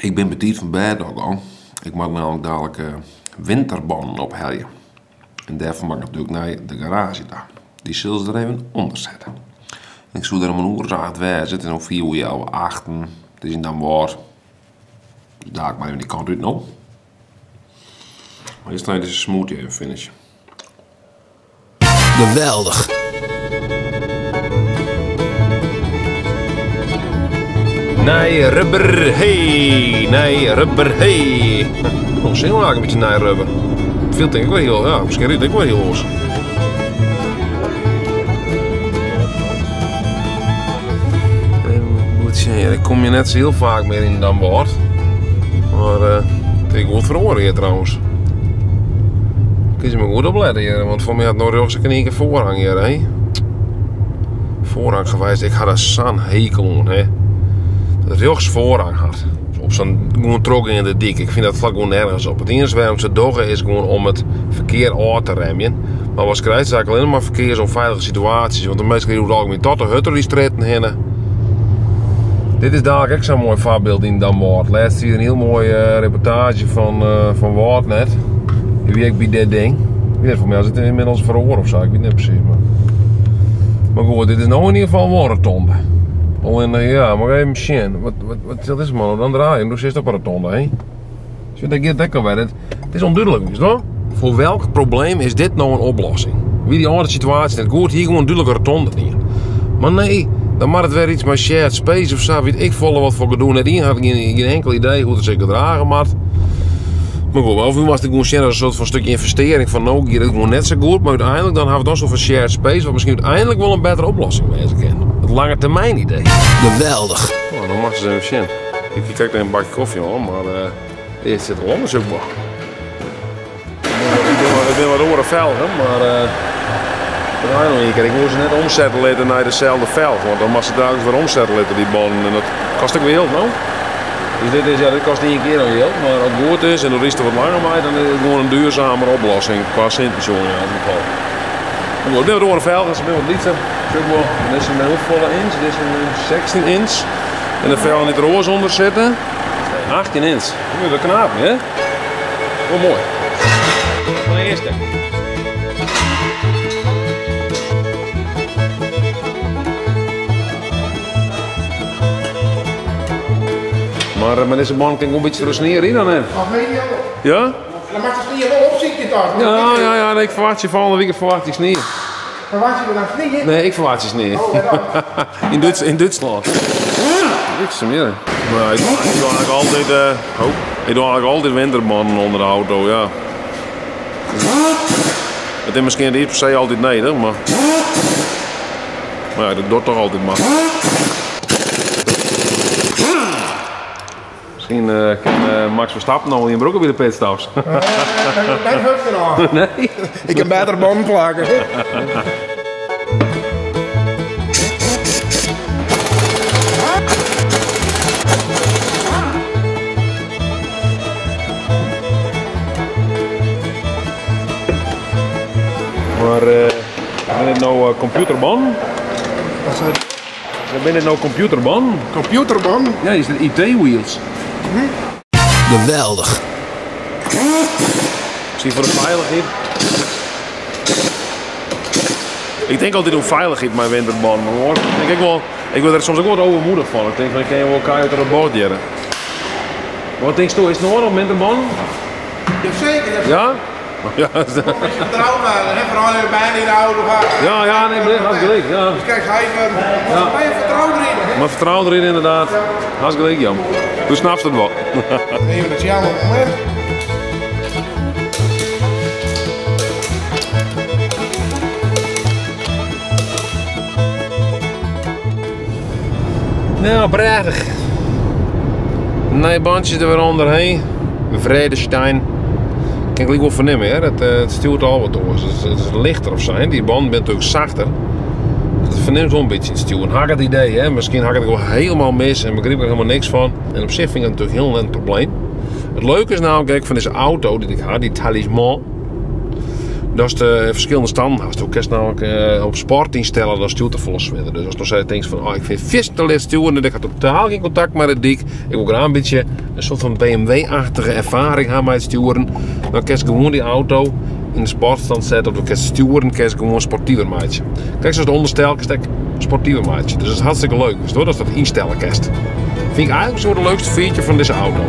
Ik bin betiid fan bêd ôfgong. Ik moat namelijk dadelijk winterbannen ophelje. En dêrfoar moat ik natuerlik nei de garaazje ta. Dy sille se der even ûnder sette. En ik soe der om in oere as acht wêze. It is no fiif oer healwei achten. It is yn Damwâld. Dus dadelijk mar even dy kant út no. Mar earst noch even dizze smoothie even finishen. Geweldich! Nij rubber, hey, nij rubber, hey. Oh, sin eigenlijk een beetje nij rubber. Fielt denk ik wel heel, ja, misschien ried ik wel heel los. Ik kom je net zo heel vaak meer in Damwâld. Maar uh, het is goed feroare hier trouwens. Kin se mar goed oplette hjir, want foar my hat no rjochts ek in ien kear foarrang hjir, hè? Foarrang geweest, ik ha der sa'n hekel oan, hè? Dat rjochts foarrang hat. Op sa'n gewoan trochgeande dyk. Ik fyn dat slacht gewoan nergens op. It iennichste wêrom't se dogge is gewoan om it ferkear ôf te remjen. Mar wat krijst is eigentlik allinne mar ferkearsûnfeilige situaasjes, want de minsken ride oer it algemien tot de hurd troch dy strjitten hinne. Dit is dadelijk ek sa'n moai foarbyld yn Damwâld. Lêst wie der in hiel moaie eh, reportaazje fan, uh, fan Wâldnet. Die wie ek by dit ding. Ik weet net, foar my is it ynmiddels feroare of sa. Ik wit net presys. Mar, mar goed, dit is no yn ieder gefal wol in rotonde. Allinne, ja, mar even sjen. Wat, wat, wat dat is man, dan draaien. Do sitst op in rotonde, hè? Sjoch, dêr giet it ek alwer. It, it is ûndúdlik, witst wol? Foar welk probleem is dit no in oplossing? Wie dy âlde situaasje net goed, hie gewoan in dúdlike rotonde dien. Mar nee, dan moat it wer iets mei shared space of sa, wit ik folle wat foar gedoe. Net ien hat gjin, gjin enkel idee hoe't it sich gedrage moat. Mar goed, of moatst it gewoan sjen as in soart fan stukje ynvestearring fan no giet it gewoan net sa goed, mar úteinlik dan ha we dan soart fan shared space wat miskien úteinlik wol in bettere oplossing wêze kin. It lange termyn idee. Geweldich. No, dan moatst ris even sjen. Ik hie krekt even in bakje kofje hân, mar earst sit der ûndersyk by. It binne wat oare felgen, mar draai noch ien kear. Ik woe se net omsette litte nei deselde felch, want dan moatst se daliks wer omsette litte, dy bannen. En dat kostet ek wer jild, no. Dus dit is, ja, dit kostet ien kear al jild, mar as it goed is en do rydst der wat langer mei, dan is it gewoan in duurzamere oplossing, kwa sinten sjoen yn elk gefal. Mar goed, it binne wat oare felgen, se binne wat lytser. Sjoch wol, dit is in hoefolle inch? Dit is in 16 inch. En de felgen dy't der oars ûnder sitte, 18 inch. Dat is knap, hè? Wol moai. Fan de earste. Mar eh, mei dizze bân kin ik wol in bytsje troch snie ride dan net? Of media wol. Ja? Dan moat de snie wol opsykje toch? Ja, ja, ja, nee, ik ferwachtsje folgjende wike ferwacht ik snie. Ferwachtsje je dan snie? Nee, ik ferwachtsje snie. Oh, wêr dan? Yn, Duits, yn Dútslân. Bliksem, Maar ik, ik doe eigenlijk altijd, uh, oh, ik doe eigenlijk altijd winterbannen onder de auto, ja. Het is miskien net per se altyd nedich, mar, mar ja, dat docht toch altyd mar. Miskien uh, kin uh, Max Verstappen noch ien brûke by de pitstops. Dat hurdt genôch. Nee? Ik kin better bannen plakke. Mar uh, binne it no computerbannen? Wat sei Binne it no computerbannen? Computerbannen? Ja, is it IT-wheels. Geweldich. Miskien foar de feilichheid. Ik tink altyd oer feilichheid mei winterbannen. Maar oars tink ik wol, ik wurd der soms ek wol wat overmoedig fan. Ik tink fan ik kin wol keihard troch de bocht hjirre. Wat tinksto, is it nedich om winterbannen? Jazeker. Ja? Ja, Vertrouwen, hè, vooral als je bijna in de auto gaat. Ja, ja, nee, maar hast gelijk. Ja. Dus kijk, hij ja. Maar je vertrouwt erin. Hè? Maar vertrouwen erin inderdaad. Ja. Hast gelijk, Jan. Du snapst it wol. Even hetzelfde moment. Nou, prachtich. Nije bantsjes der wer ûnderheen. Vredestein. Kin ik lyk wol fernimme, hear. It, eh, it stjoert al wat oars. It is lichter of sa. Dy bannen binne natuerlik sachter. Dat fernimst wol in bytsje yn it stjoeren. Ha ik it idee, hè. Miskien ha ik it wol hielendal mis en begryp ik der hielendal niks fan. En op sich fyn ik dat natuerlik hiel net in probleem. It leuke is namelijk ek fan dizze auto dy't ik ha, dy Talisman. Datst ferskillende stannen hast. Do kinst nammentlik op sport ynstelle, dan stjoert er folle swierder. Dus ast no tinkst fan, oh, ik fyn it fierstente licht stjoeren en ik ha totaal gjin kontakt mei de dyk. Ik wol graach in bytsje in soart fan BMW-achtige erfaring ha mei it stjoeren. Dan kinst gewoan dy auto yn de sportstand sette of do kinst stjoeren kinst gewoan sportiver meitsje. Krekt sa as it ûnderstel kinst ek sportiver meitsje. Dus dat is hartstikke leuk, witsto, datst dat ynstelle kinst. Fyn ik eigentlik wol de leukste feature fan dizze auto.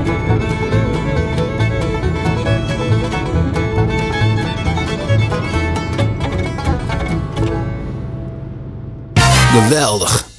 Geweldich.